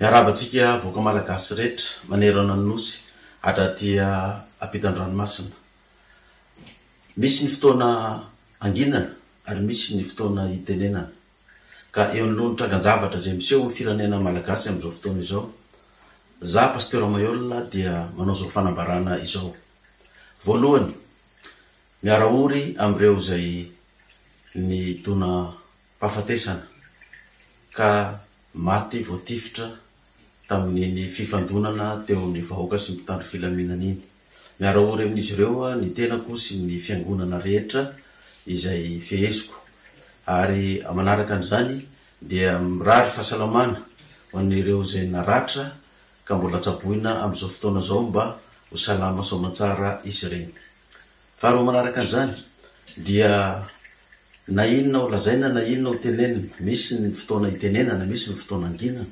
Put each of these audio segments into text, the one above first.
Miarahaba antsika vahoaka Malagasy rehetra manerana ny Nosy hatraty ampitan-dranomasina. Misy ny fotoana anginana ary misy ny fotoana itenenana. Ka eo anoloan'ny trangan-javatra izay miseho amin'ny firenena Malagasy amin'izao fotoana izao, za Pasteur Maihol dia manao izao fanambarana izao. Voalohany, miara-ory amin'ireo izay nidonam-pahafatesana ka maty voatifitra tamin'iny fifandonana teo amin'ny vahoaka sy ny mpitandro filaminana iny. Miara-ory amin'izy ireo ny tenako sy ny fiangonana rehetra izay feheziko. Ary manaraka an'izany dia mirary fahasalamana ho an'ireo izay naratra ka mbola tsaboina amin'izao fotoana izao mba ho salama soamantsara izy ireny. Faharoa manaraka an'izany dia na inona ho lazaina na inona ho tenenina, misy ny fotoana itenenana, misy ny fotoana anginana.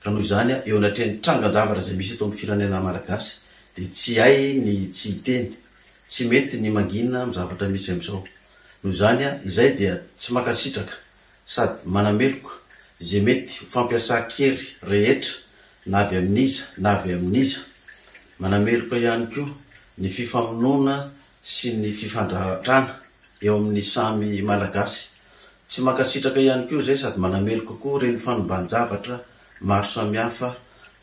Ka noho izany eo anatrehan'ny trangan-javatra izay misy eto amin'ny firenena malagasy dia tsy hay ny tsy hiteny, tsy mety ny mangina amin'ny zavatra misy amin'izao. Noho izany izay dia tsy mankasitraka sady manameloka izay mety ho fampiasan-kery rehetra na avy amin'iza na avy amin'iza. Manameloka ihany koa ny fifamonoana sy ny fifandratrana eo amin'ny samy Malagasy. Tsy mankasitraka ihany koa izay sady manameloka koa ireny fanomban-javatra maro samihafa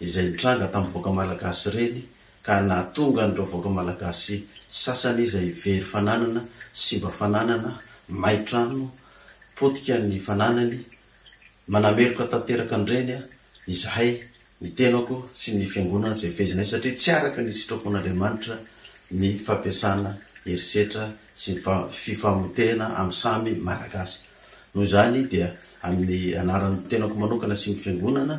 izay nitranga tamin'ny vahoaka Malagasy ireny ka nahatonga an'ireo vahoaka Malagasy sasany izay very fananana, simba fananana, may trano, potika ny fananany. Manameloka tanteraka an'ireny izahay, ny tenako sy ny fiangonana izay fehezinay satria tsy araka ny sitrapon'Andriamanitra ny fampiasana herisetra sy ny fifamotehana amin'ny samy Malagasy. Noho izany dia amin'ny anaran'ny tenako manokana sy ny fiangonana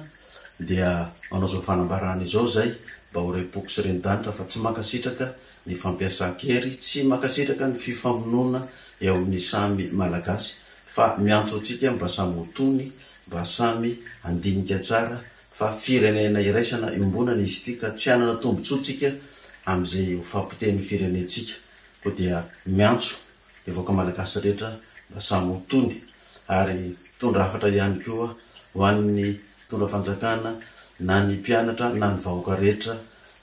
dia manao izao fanambarana izao izay mba ho re-poko sy ren-danitra fa tsy mankasitraka ny fampiasan-kery, tsy mankasitraka ny fifamonoana eo amin'ny samy Malagasy fa miantso antsika mba samy ho tony, mba samy handinika tsara fa firenena iraisana iombonana izy ity ka tsy hanana tombotsoa tsika amin'izay ho fahapotehan'ny firenentsika. Koa dia miantso ny vahoaka Malagasy rehetra mba samy ho tony ary mitondra hafatra ihany koa ho an'ny mpitondra fanjakana na ny mpianatra na ny vahoaka rehetra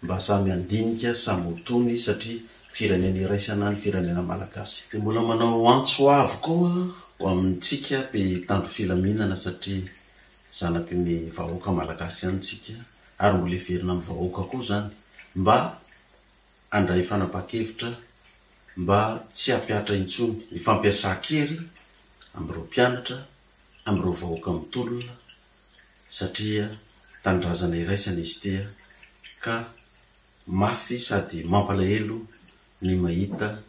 mba samy handinika, samy ho tony satria firenena iraisana ny firenena Malagasy. Dia mbola manao antso avo koa ho amintsika mpitandro filaminana satria zanaky ny vahoaka Malagasy ihany tsika ary mbola hiverina amin'ny vahoaka koa izany mba handray fanapahan-kevitra mba tsy hampihatra intsony ny fampiasan-kery amin'ireo mpianatra, amin'ireo vahoaka mitolona satria tanindrazana iraisana izy ity ka mafy sady mampalahelo ny mahita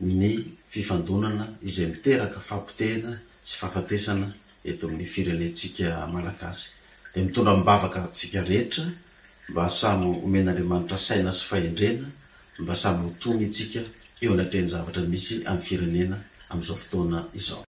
ny fifandonana izay miteraka fahapotehina sy fahafatesana eto amin'ny firenentsika Malagasy. Dia mitondra am-bavaka antsika rehetra mba samy omen'Andriamanitra saina sy fahendrena mba samy ho tony itsika eo anatrehan'ny zavatra misy amin'ny firenena amin'izao fotoana izao.